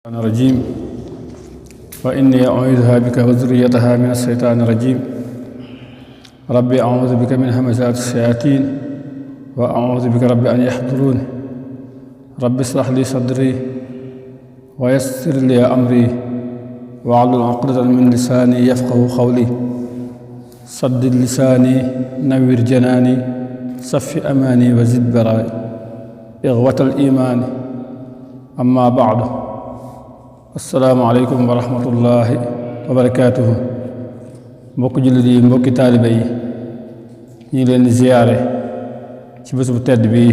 الرجيم وإني أعوذها بك وذريتها من الشيطان الرجيم ربي أعوذ بك من همزات الشياطين وأعوذ بك رب أن يحضرون رب اشرح لي صدري ويسر لي أمري واحلل عقدة من لساني يفقه قولي سدد لساني نوّر جناني صف أماني وزد برائي إخوة الإيمان أما بعد asalaamaaleykum wa rahmatullahi wa barakaatuhu mbokki jullit yi mbokki taalibe yi ñu ngi leen di ziyaare ci bés bu tedd bii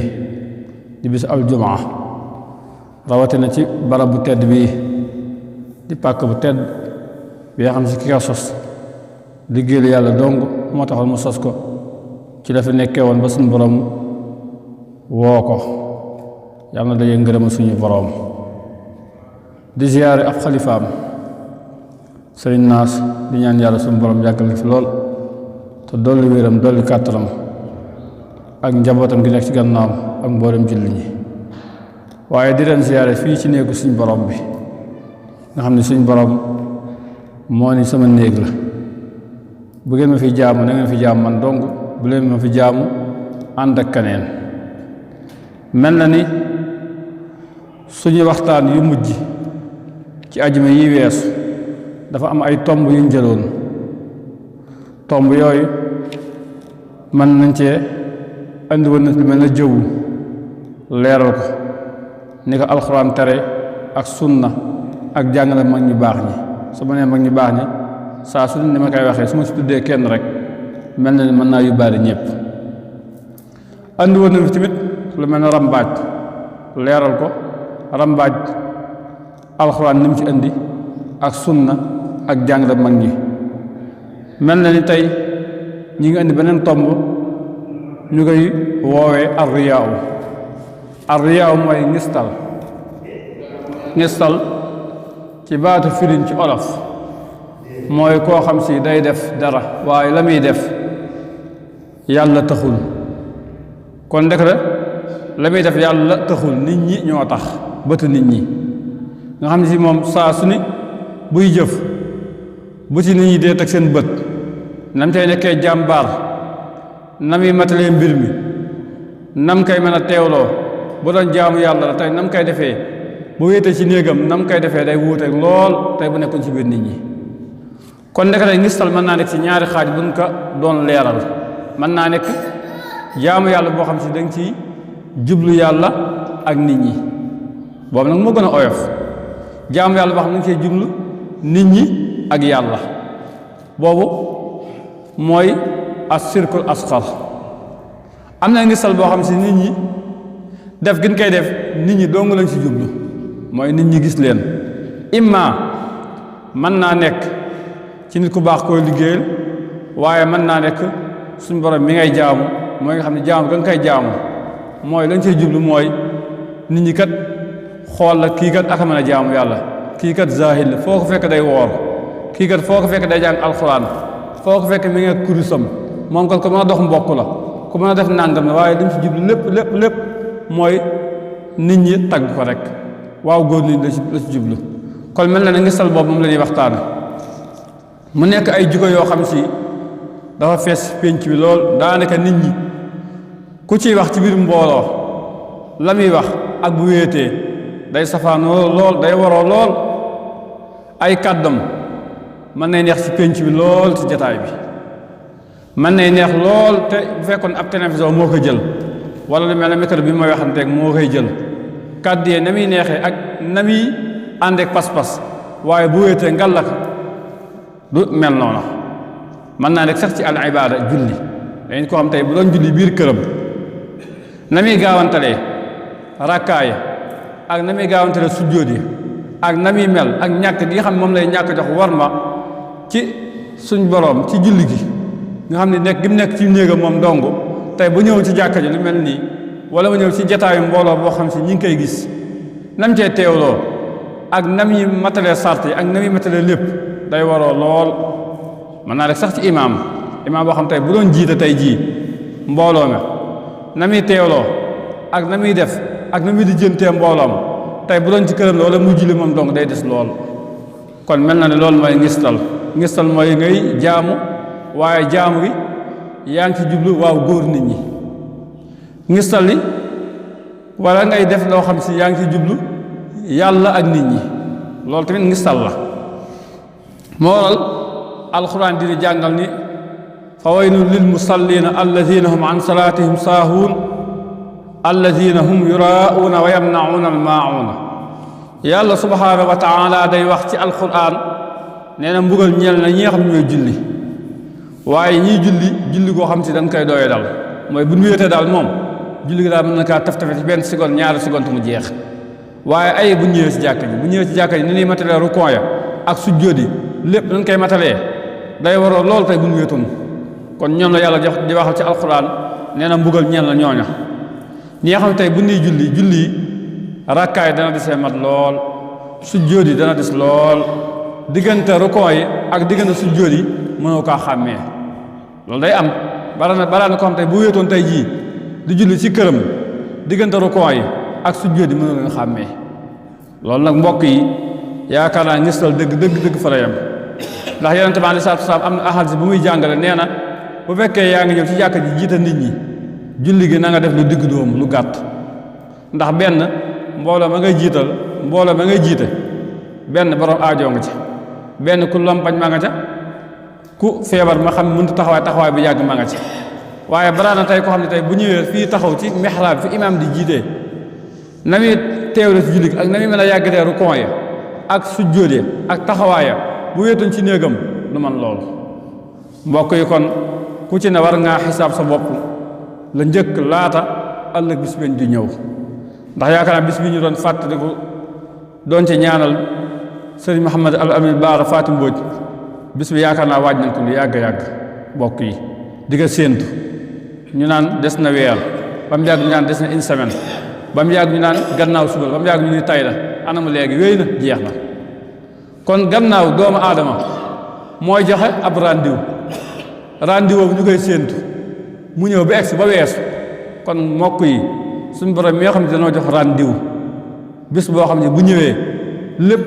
di bés aljumaa rawatina ci barab bu tedd bii di pàkk bu tedd bi nga xam si ki ko sos liggéeyal yàlla dong moo taxal mu sos ko ci la fi nekkee woon ba suñu borom woo ko yàlla na daje ngërëma suñu borom di ziyaare ab xalifaam sëriñ Naas di ñaan yàlla suñu borom yàggal fi lool te dolli wéram dolli kàttaram ak njabootam gi nekk ci gannaam ak mboolem julli ñi waaye di leen ziyaare fii ci néegu suñu borom bi nga xam ne suñu borom moo ni sama néeg la bu ngeen ma fi jaamu na ngeen fi jaamu man dong bu leen ma fi jaamu ànd ak keneen mel na ni suñu waxtaan yu mujj ci ajuma yi weesu dafa am ay tomb yuñ jëloon tomb yooyu mën nañ cee andi woon na lu mel na jëw leeral ko ni ko alxuraan tere ak sunna ak jàngale mag ñu baax ñi su ma nee mag ñu baax ñi saa su ni ma koy waxee su ma si tuddee kenn rek mel na ni mën naa yóbbaale ñëpp andi woon na fi tamit lu mel na rambaaj leeral ko rambaaj alxuraan ni mu ci indi ak sunna ak jàngale mag ñi mel na ni tey ñi ngi indi beneen tomb ñu koy woowee arriyaaw mooy ngistal ci baatu firiñ ci olof mooy koo xam si day def dara waaye la muy def yàlla taxul kon ndek la muy def yàlla taxul nit ñi ñoo tax bëtu nit ñi nga xam ne si moom saa su ni buy jëf bu ci nit ñi dee teg seen bët nam cay nekkee jàmbaar nam yi matalee mbir mi nam koy mën a teewloo bu doon jaamu yàlla la tey nam koy defee bu wéetee ci néegam nam koy defee day wuute lool tey bu nekkoon ci biir nit ñi kon nekk tey ngistal mën naa nekk ci ñaari xaaj buñ ko doon leeral mën naa nekk jaamu yàlla boo xam si danga ci jublu yàlla ak nit ñi boobu nag moo gën a oyof jaamu yàlla boo xam ne nga cee jublu nit ñi ak yàlla boobu mooy as-sirkul asxar am na ngistal boo xam si nit ñi def gën koy def nit ñi dong lañ ci jublu mooy nit ñi gis leen imma mën naa nekk ci nit ku baax koy liggéeyal waaye mën naa nekk suñ borom mi ngay jaamu mooy nga xam ne jaamu ga nga koy jaamu mooy lañ cee jublu mooy nit ñi kat xool la kii kat aka mën a jaamu yàlla kii kat zahid la foo ko fekk day woor kii kat foo ko fekk day jàng alxuraan foo ko fekk mi ngi kurusam moom kat ko mën a dox mbokk la ku mën a def nàngam la waaye lim ci jublu lépp mooy nit ñi tagg ko rek waaw góor nit la ci jublu kon mel na ne ngistal boobu moom la ñuy waxtaane mu nekk ay jikko yoo xam si dafa fees pénc bi lool daanaka nit ñi ku ciy wax ci biir mbooloo la muy wax ak bu wéetee day safaanoo lool day waroo lool ay kàddam mën nay neex ci pénc bi lool ci jataay bi mën nay neex lool te bu fekkoon ab télévision moo ko jël wala lu mel ne micro bi may waxanteeg moo koy jël kàddu yee na muy neexee ak na muy àndeek pas-pas waaye bu wéetee ngallaka du mel noona mën naa nekk sax ci al ibaada julli dañ ko xam tey bu doon julli biir këram na muy gaawantalee rakkaay ak na muy gaawantale sujjóot yi ak na muy mel ak ñàkk gi nga xam ne moom lay ñàkk jox war ma ci suñ boroom ci julli gi nga xam ne nekk gi mu nekk ci néegam moom dong tey bu ñëw ci jàkka ji lu mel nii wala mu ñëw ci jataayu mbooloo boo xam si ñi ngi koy gis nam cee teewloo ak nam yi matalee sart yi ak nam yi matalee lépp day waroo lool mën naa rek sax ci imaam boo xam tey bu doon jiite tey jii mbooloo mi na muy teewloo ak na muy def ak na muy di jëntee mbooloom tey bu doon ci këram la wala muy julli moom donc day des lool kon mel na ne loolu mooy ngistal mooy ngay jaamu waaye jaamu gi yaa ngi ci jublu waaw góor nit ñi ngistal li wala ngay def loo xam si yaa ngi ci jublu yàlla ak nit ñi loolu tamit ngistal la moo waral alxuraan dina jàngal ni fa waylun lil musallina alladina hum an salatihim saahuun alladina hum yuraauuna wa yamnauna almaauuna yàlla subhaanahu wa taala day wax ci alxuraan nee na mbugal ñeel na ñi nga xam ñooy julli waaye ñiy julli goo xam si dañ koy doye dal mooy bu ñu wéetee daal moom julli gi daal mën na kaa taf-tafe ci benn seconde ñaari seconde mu jeex waaye ay bu ñëwee ci jàkka ji ni ñuy matalee rukon ya ak sujjóot yi lépp dañ koy matalee day waroo loolu tey bu ñu wéetoon kon ñoom la yàlla jox di waxal ci alxuraan nee na mbugal ñeel na ñooña ñi nga xam ne tey bu ñuy julli yi rakkaay dana desee mat lool sujjóot yi dana des lool diggante rukon yi ak diggante sujjóot yi mënoo kaa xàmmee loolu day am balaa na ko xam tey bu wéetoon tey jii di julli ci këram diggante rukon yi ak sujjóot yi mënoo leen xàmmee loolu nag mbokk yi yaakaar naa ngistal dëgg fa la yam ndax yonente bi aleyhi salaatu wa salaam am na ahadis bu muy jàngale nee na bu fekkee yaa ngi ñëw ci jàkka ji jiite nit ñi julli gi na nga def lu digg dóomu lu gàtt ndax benn mbooloo ma ngay jiite benn borom aajoo nga ca benn ku lompañ ma nga ca ku feebar ma xam mënut taxawaay bu yàgg ma nga ca waaye balaa na tey ko xam ne tey bu ñëwee fii taxaw ci mihrab fi imaam di jiitee na muy teewle ci julli ak na muy mën a yàggatee rukon ya ak sujjóot ya ak taxawaaya bu wéetoon ci néegam du man loolu mbokk yi kon ku ci ne war ngaa xisaab sa bopp la njëkk laata ëllëg bis bi di ñëw ndax yaakaar naa bis bi ñu doon fàttaliku doon ci ñaanal sëriñ Mouhamed Al Amin Baara Faati Mbóoj bis bi yaakaar naa waaj nañ ko lu yàgg mbokk yi di nga séentu ñu naan des na weer ba mu yàgg ñu naan des na une semaine ba mu yàgg ñu naan gannaaw suba ba mu yàgg ñu ni tay la anam léegi wéy na jeex na kon gannaaw doomu aadama mooy joxe ab rendez-vous bu ñu koy séentu mu ñëw ba egsi ba weesu kon mbokk yi suñu borom mi nga xam ne dañoo jox rendez-vous bis boo xam ne bu ñëwee lépp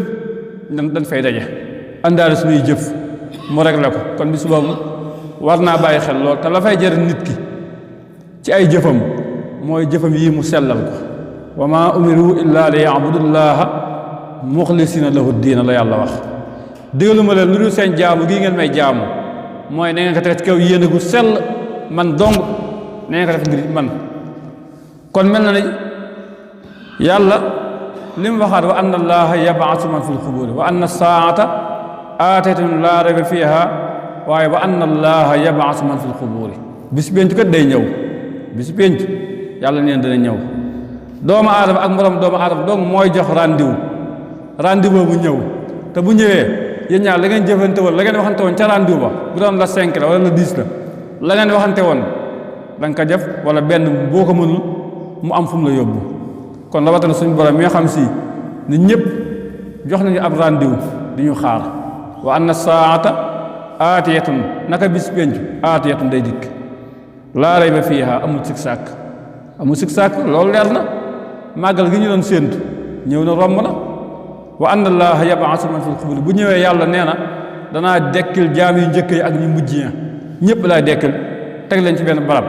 dañ fay daje àndaale suñuy jëf mu réglé ko kon bis boobu war naa bàyyi xel lool te la fay jëriñ nit ki ci ay jëfam mooy jëfam yii mu sellal ko wa maa umiru illa li ya'budullaha muxlisina lahu diina la yàlla wax digaluma leen lu dul seen jaamu gii ngeen may jaamu mooy na ngeen ko teg ci kaw yéene gu sell man dong na ngeen ko def ngir man kon mel na ni yàlla li mu waxaat wa anna allaha yab'asu man fil qubur wa anna saa'ata aatiyatun laa rayba fiiha waaye wa anna allaha yab'asu man fil qubur bis penc kat day ñëw bis penc yàlla neen dana ñëw doomu aadama ak moroom doomu aadama dong mooy jox rendez-vous bu ñëw te bu ñëwee yéen ñaar la ngeen jëfante woon la ngeen waxante woon ca rendez-vous ba bu doon la 5 la wala la 10 la ngeen waxante woon da nga ko def wala benn boo ko mënul mu am fu mu la yóbbu kon rawatina suñu borom mi nga xam si nit ñëpp jox nañu ab rendez-vous di ñu xaar wa anna saa'ata aatiyatun naka bis penc aatiyatun day dikk laa rayba fiiha amul sik sàkk loolu leer na màggal gi ñu doon séentu ñëw na romb na wa anna allaha yab'asu man fil qubur bu ñëwee yàlla nee na danaa dekkil jaam yu njëkk yi ak ñu mujj ña ñëpp laay dekkil teg leen ci benn barab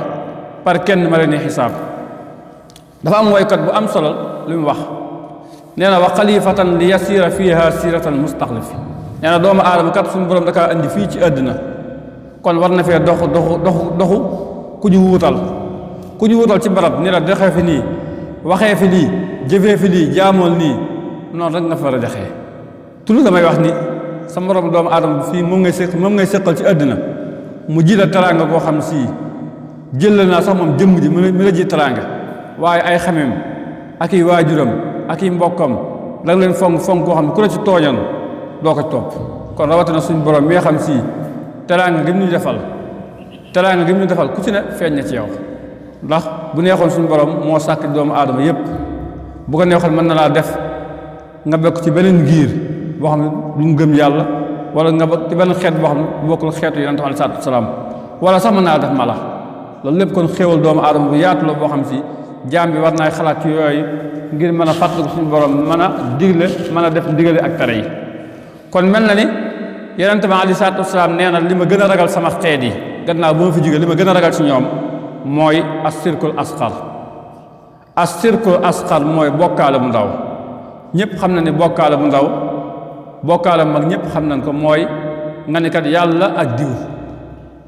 par kenn ma leen xisaab dafa am woykat bu am solo li mu wax nee na wa xalifatan li yasira fiha siratal mustaxlif nee na doomu aadama kat suñu borom dakaa indi fii ci àddina kon war na fee doxu ku ñu wuutal ci barab ni la doxee fi nii waxee fi lii jëfee fi lii jaamool nii noonu rek nga fa war a joxee toujours damay wax ni sa morom doomu aadama fii moom ngay sëqal ci àddina mu ji la teraanga koo xam si jël naa sax moom jëmm ji mi la ji teraanga waaye ay xamem ak i waajuram ak i mbokkam da nga leen fonk koo xam ne ku la ci tooñan doo ko topp kon rawatina suñu borom mi nga xam si teraanga gi mu ñu defal ku ci ne feeñ na ci yow ndax bu neexoon suñu borom moo sàkk doomu aadama yépp bu ko neexoon mën na laa def nga bokk ci beneen giir boo xam ne lu mu gëm yàlla wala nga bokk ci beneen xeet boo xam ne bu bokkul xeetu yonent alayhi salaam wala sax mën naa def mala loolu lépp kon xéewal doomu aadama bu yaatu la boo xam si jaam bi war naay xalaat ci yooyu ngir mën a fàttaliku suñu borom mën a digle mën a def ndigale ak tere yi. kon mel na ni yonent bi aleyhi salaatu wasalaam nee na li ma gën a ragal sama xeet yi gannaaw bu ma fi jógee li ma gën a ragal ci ñoom mooy as-sirkul asqar. as-sirkul asqar mooy bokkaale bu ndaw. ñëpp xam na ni bokkaale bu ndaw bokkaale bu mag ñëpp xam nañ ko mooy nga ni kat yàlla ak diw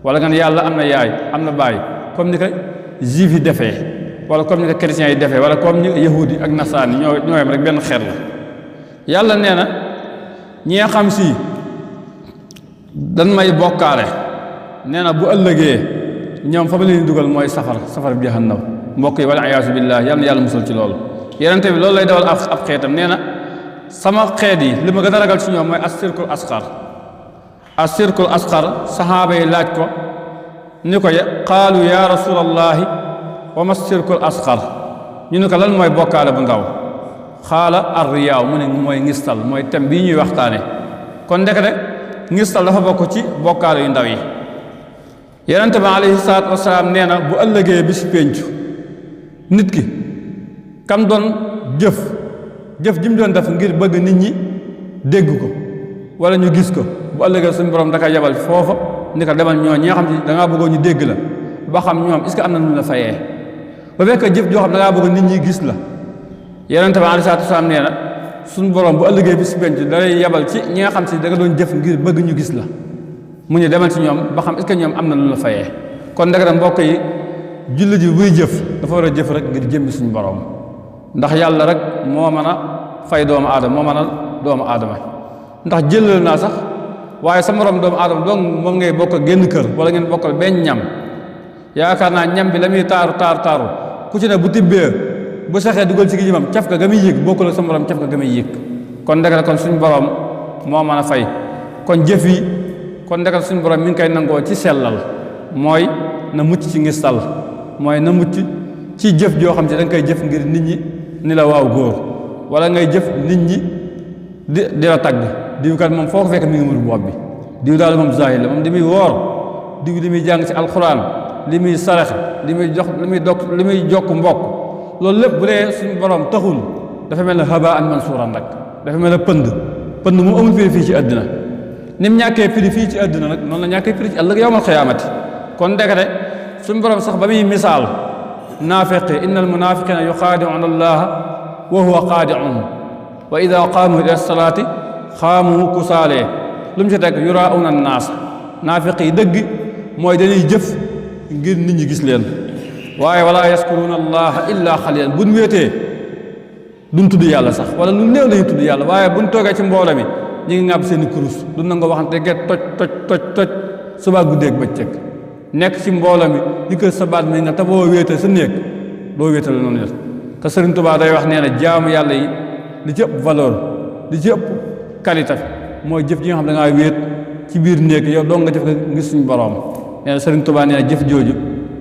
wala nga ni yàlla am na yaay am na baay comme ni ko juif yi defee wala comme ni ko chrétiens yi defee wala comme ni yahudi ak nasaan yi ñoo yem rek benn xeet la. yàlla nee na ñi nga xam si dan may bokkaale nee na bu ëllëgee ñoom fa ma leen dugal mooy safara bi jahannam mbokk yi wala iyaasu billaah yal na yàlla musal ci loolu. yenente bi loolu lay dawal ab xeetam nee na sama xeet yi li ma gën a ragal ci ñoom mooy as-sirkul asqar. as-sirkul asqar saxaaba yi laaj ko ni ko qaalu ya rasulallahi wa ma as-sirkul asqar ñu ni ko lan mooy bokkaale bu ndaw xaala ar-riyaaw mu ne mooy ngistal mooy thème bii ñuy waxtaane kon ndekete ngistal dafa bokk ci bokkaale yu ndaw yi. yenente bi alayhi salaatu wasalaam nee na bu ëllëgee bi si péncu nit ki kam doon jëf ji mu doon def ngir bëgg nit ñi dégg ko wala ñu gis ko bu ëllëgee suñu borom da koy yabal foofa ni ko demal ñoo ñi nga xam ne da ngaa bëggoon ñu dégg la ba xam ñoom est-ce que am na lu la fayee ba fekk jëf joo xam da ngaa bëgg nit ñi gis la. yonent bi alayhi salaatu wasalaam nee na suñu borom bu ëllëgee bi si penc da lay yabal ci ñi nga xam si da nga doon jëf ngir bëgg ñu gis la mu ñu demal ci ñoom ba xam est-ce que ñoom am na lu la fayee. kon ndekete mbokk yi julli ji buy jëf dafa war a jëf rek ngir jëmmi suñu borom ndax yàlla rek moo mën a fay doomu aadama moo mën a doomu aadama ndax jëlal naa sax waaye sa morom doomu aadama donc moom ngay bokk génn kër wala ngeen bokkal benn ñam yaakaar naa ñam bi la muy taaru ku ci ne bu tibbee bu saxee dugal ci gi caf ka ga muy yëg bokkul ak sa morom caf ka ga muy yëg kon ndekete kon suñu borom moo mën a fay kon jëf yi kon ndekete suñu borom mi ngi koy nangoo ci sellal mooy na mucc ci ngistal mooy na mucc ci jëf joo xam ci da nga koy jëf ngir nit ñi ni la waaw góor wala ngay jëf nit ñi di la tagg diw kat moom foo ko fekk mi ngi mur bopp bi diw daal moom zahir la moom li muy woor diw li muy jàng ci alxuraan li muy saraxe li muy jokk mbokk loolu lépp bu dee suñu borom taxul dafa mel ne haba an mansuuran rek dafa mel ne pënd mu amul firi ci àddina ni mu ñàkkee firi fii ci àddina nag noonu la ñàkkee firi ci ëllëg yawmal xiyaamati kon ndekete suñu borom sax ba muy misaal naafiqi innal munaafiqiina yuxaadi'uuna allaha wa huwa xaadi'uhum wa idaa qaamu ila salaati xaamu kusaalee lu mu ci teg yuraa'uuna annaas naafiq yi dëgg mooy dañuy jëf ngir nit ñi gis leen waaye wala yaskuruuna allaha illa xalilan buñ wéetee duñ tudd yàlla sax wala lu néew lañu tudd yàlla waaye buñ toogee ci mbooloo mi ñu ngi ŋàbb seeni kurus du nangoo waxante ge toj suba guddeeg bëccëg nekk ci mbooloo mi di ko sa baat mi nga te boo wéete sa néeg doo wéetal noonu yëpp te Sëriñ Tuubaa day wax nee na jaamu yàlla yi li ci ëpp valeur li ci ëpp qualité mooy jëf ji nga xam da ngaa wéet ci biir néeg yow doo nga jëf ko ngir suñu borom nee na Sëriñ Tuubaa nee na jëf jooju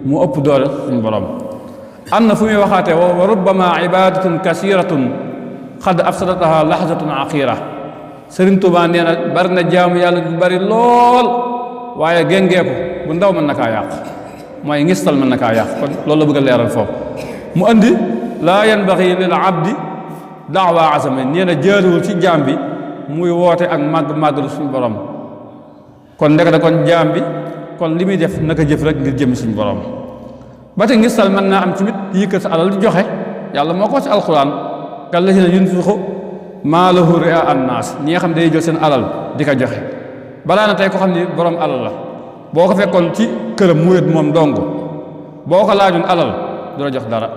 mu ëpp doole suñu borom. am na fu muy waxaatee wa rubbama ibadatun kasiratun xad afsadataha lahzatun aqira Sëriñ Tuubaa nee na bari na jaamu yàlla bu bari lool waaye géngeeku bu ndaw mën na kaa yàq mooy ngistal mën na kaa yàq kon loolu la bëgg a leeral foofu mu andi laa yanbaghi lil abdi da'wa azama nee na jaaruwul ci jaam bi muy woote ak màggalu suñu borom kon ndekete kon jaam bi kon li muy def naka jëf rek ngir jëm suñu borom ba te ngistal mën naa am tamit yëkkat sa alal di joxe yàlla moo ko wax ci alquran kallazina yunfiqu maalahu ri'a annaas ñi nga xam day jël seen alal di ko joxe balaa na tey ko xam ni borom alal la boo ko fekkoon ci këram mu wét moom dong boo ko laajoon alal du la jox dara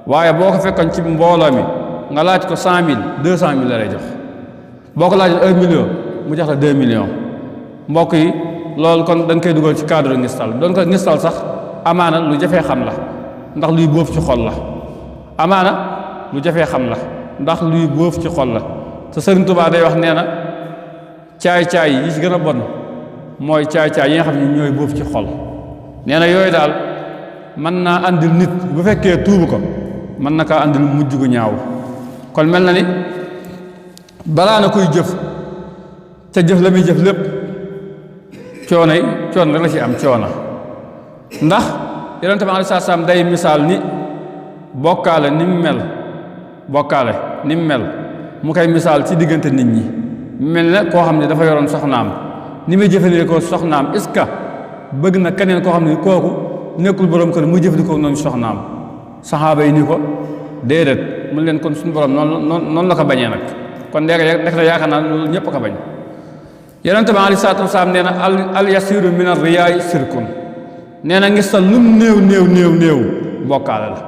waaye boo ko fekkoon ci mbooloo mi nga laaj ko 100 000 200 000 la lay jox boo ko laajoon 1 million mu jox la 2 millions mbokk yi loolu kon dañ koy dugal ci cadre ngistal doon ko ngistal sax amaana lu jafee xam la ndax luy bóof ci xol la amaana lu jafee xam la ndax luy bóof ci xol la te Sëriñ Tuubaa day wax nee na caay-caay yi ci gën a bon mooy caay-caay yi nga xam ne ñooy bóof ci xol nee na yooyu daal mën naa andil nit bu fekkee tuubu ko mën na kaa andil mujj gu ñaaw kon mel na ni balaa na kuy jëf ca jëf la muy jëf lépp coon rek la ci am coona ndax yonent bi alayhi salaam day misaal ni bokkaale ni mu mel bokkaale ni mu mel mu koy misaal ci diggante nit ñi mel ne koo xam ne dafa yoroon soxnaam ni muy jëfandikoo soxnaam est-ce que bëgg na keneen koo xam ne kooku nekkul borom kër muy jëfandikoo noonu soxnaam saxaaba yi ni ko déedéet mu leen kon suñu borom noonu la ko bañee nag kon ndek la yaakaar naa loolu ñëpp ko bañ yonente bi aleyhi salaatu wasalaam nee na al yasiru min ar riyaay sirkun nee na ngistal lum néew bokkaale la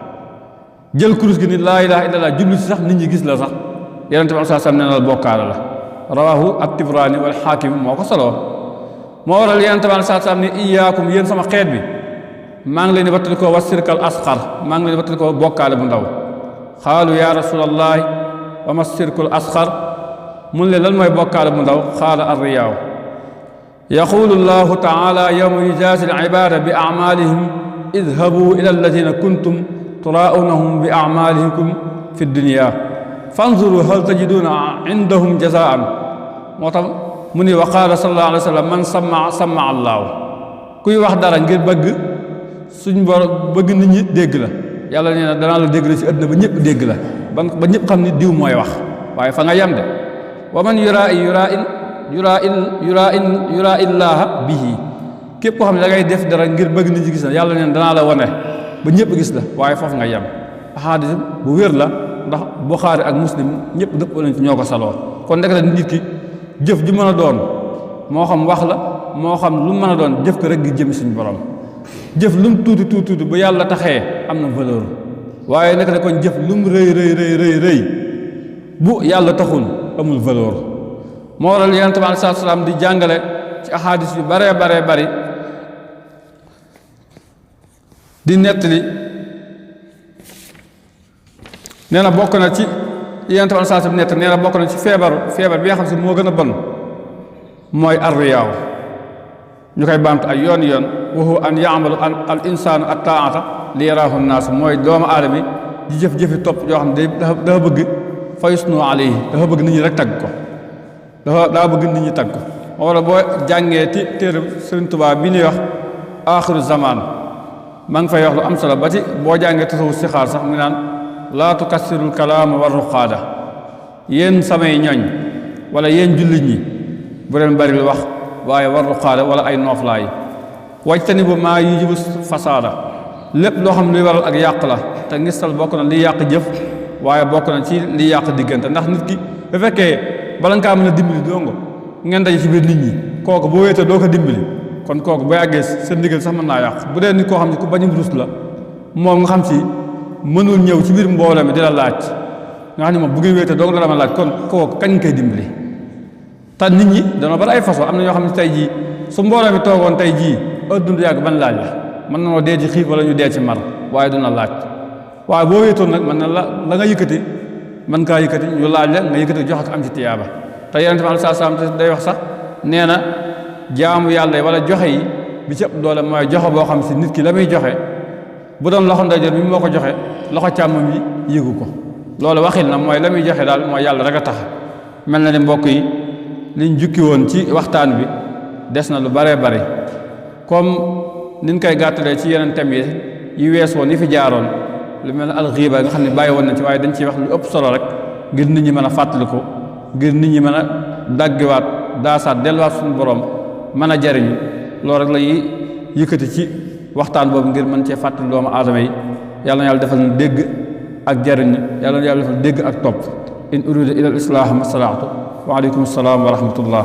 jël kurus gi ni laa ilaha illallah jublu si sax nit ñi gis la sax yonente bi aleyhi salaatu wasalaam nee na la bokkaale la rawahu at-Tibraani wal Xaakim moo ko soloo moo waral yonente bi aleyhi salaatu wasalaam ne iyaakum yéen sama xeet bi maa ngi leen di wattalikoo wa sirkal asxar maa ngi leen di wattalikoo bokkaale bu ndaw xaalu ya rasulallahi wa ma sirkul asxar mun leen lan mooy bokkaale bu ndaw xaala arriyaaw yaqulu llahu taala yawma yujaasi al ibaada bi amalihim idhabu ila alladina kuntum turaa'unahum bi amalihikum fi dunya fanzuru hal tajiduna indahum jazaan moo tax mu ni wa qaala sallallahu alayhi wa sallam man sama allaahu kuy wax dara ngir bëgg suñ bor bëgg nit ñi dégg la yàlla nee na danaa la dégg la ci àdduna ba ñëpp dégg la ba ñëpp xam ni diw mooy wax waaye fa nga yem de wa man yuraa illaaha bihi képp koo xam ne da ngay def dara ngir bëgg nit ñi gis la yàlla nee na danaa la wane ba ñëpp gis la waaye foofu nga yem ahadis bu wér la ndax Buxaari ak Muslim ñëpp dëpp nañ ci ñoo ko saloo kon nekk la nit ki jëf ju mën a doon moo xam wax la moo xam lu mën a doon jëf ko rek gi jëm suñu borom jëf lu mu tuuti bu yàlla taxee am na valeur waaye nekk na kon jëf lu mu rëy bu yàlla taxul amul valeur moo waral yonent bi aleyhi salaatu salaam di jàngale ci ahadis yu baree bari di nettali nee na bokk na ci yonent bi aleyhi salaatu salaam nettali nee na bokk na ci feebar bi nga xam si moo gën a bon mooy arriyaaw ñu koy baamtu ay yoon wa huwa an yaamalu al insaanu at taata li yaraahu naas mooy doomu aadama bi di jëf-jëfi topp yoo xam ne dafa bëgg fa yusnu alayhi dafa bëgg nit ñi rek tagg ko daa bëgg nit ñi tagg ko wala boo jàngee ci téere Sëriñ Tuubaa bi ñuy wax aaxiru zamaan maa ngi fay wax lu am solo ba ci boo jàngee tasawuf si xaar sax mu ngi naan laa tukassirul kalaama war ruqaada yéen samay ñooñ wala yéen jullit ñi bu leen bari lu wax waaye war ruqaada wala ay nooflaay wajtani bu maa yujibu fasaada lépp loo xam luy waral ak yàq la te ngistal bokk na liy yàq jëf waaye bokk na ci liy yàq diggante ndax nit ki bu fekkee bala nga kaa mën a dimbali dongo ngeen daje ci biir nit ñi kooku boo wéetee doo ko dimbali kon kooku boo yàggee seen ndigal sax mën naa yàq bu dee nit koo xam ne ku bañum rus la moom nga xam si mënul ñëw ci biir mbooloo mi di la laaj nga xam ne moom bu ngeen wéetee dong dala ma laaj kon kooku kañ koy dimbali te nit ñi dana bari ay façon am na ñoo xam ne tey jii su mbooloo mi toogoon tey jii adduna du yàgg ban laaj la mën na noo dee ci xiif wala ñu dee ci mar waaye duna laaj waaye boo wéetoon nag mën na la nga yëkkati mën kaa yëkkati ñu laaj la nga yëkkati jox ak am ci tiyaaba te yonent bi aleyhi salaam day wax sax nee na jaamu yàlla yi wala joxe yi bi ci ëpp doole mooy joxe boo xam si nit ki la muy joxe bu doon loxo ndeyjoor bi moo ko joxe loxo càmmam yi yëgu ko loolu waxil na mooy la muy joxe daal mooy yàlla rek a tax mel na ni mbokk yi liñ jukki woon ci waxtaan bi des na lu baree bari comme niñ koy gàttalee ci yeneen thèmes yi wees woon yi fi jaaroon lu mel ne alxiiba nga xam ne bàyyi woon nañ ci waaye dañ ciy wax lu ëpp solo rek ngir nit ñi mën a fàttaliku ngir nit ñi mën a daggiwaat daasaat delluwaat suñu borom mën a jariñu loolu rek la ñuy yëkkati ci waxtaan boobu ngir mën cee fàttali doomu aadama yi yàlla na yàlla defal ñu dégg ak jariñ yàlla na yàlla defal dégg ak topp in uridu ila al islaah ma stataatu wa aleykum salaam wa rahmatullah